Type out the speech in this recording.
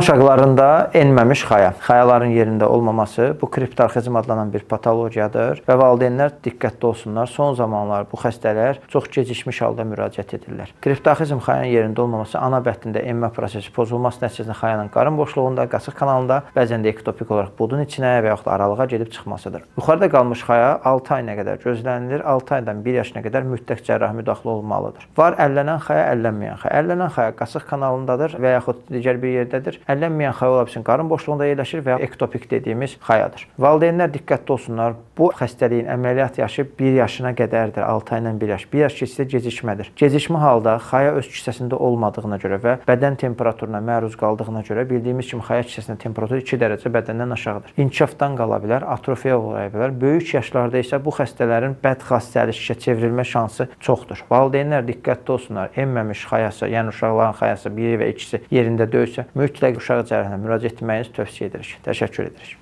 Doğan uşaqlarında enməmiş xaya, xayaların yerində olmaması bu kriptorxizm adlanan bir patologiyadır və valideynlər diqqətli olsunlar. Son zamanlar bu xəstələr çox gecikmiş halda müraciət edirlər. Kriptorxizm xayanın yerində olmaması ana bətnində enmə prosesi pozulması nəticəsində xayanın qarın boşluğunda, qasıq kanalında, bəzən də ektopik olaraq budun içinə və yaxud da aralığa gedib çıxmasıdır. Yuxarıda qalmış xaya 6 ayına qədər gözlənilir. 6 aydan 1 yaşına qədər mütləq cərrahi müdaxilə olunmalıdır. Var əllənən xaya, əllənməyən xaya. Əllənən xaya qasıq kanalındadır və yaxud digər bir yerdədir. Əllənməyən xaya ola bilsin qarın boşluğunda yerləşir və ya ektopik dediyimiz xayadır. Valideynlər diqqətli olsunlar. Bu xəstəliyin əməliyyat yaşı 1 yaşına qədərdir. 6 aydan 1 yaş. 1 yaş keçsə gecikmədir. Gecikmə halda xaya öz kisəsində olmadığına görə və bədən temperaturuna məruz qaldığına görə bildiyimiz kimi xaya kisəsində temperatur 2 dərəcə bədəndən aşağıdır. İnkişafdan qala bilər, atrofiya uğraya bilər. Böyük yaşlarda isə bu xəstələrin bədxassəli şişə çevrilmə şansı çoxdur. Valideynlər diqqətli olsunlar. Enməmiş xayası, yəni uşaqların xayası 1 və 2-si yerində deyilsə, mütləq uşaq cərrahinə müraciət etməyinizi tövsiyə edirik. Təşəkkür edirik.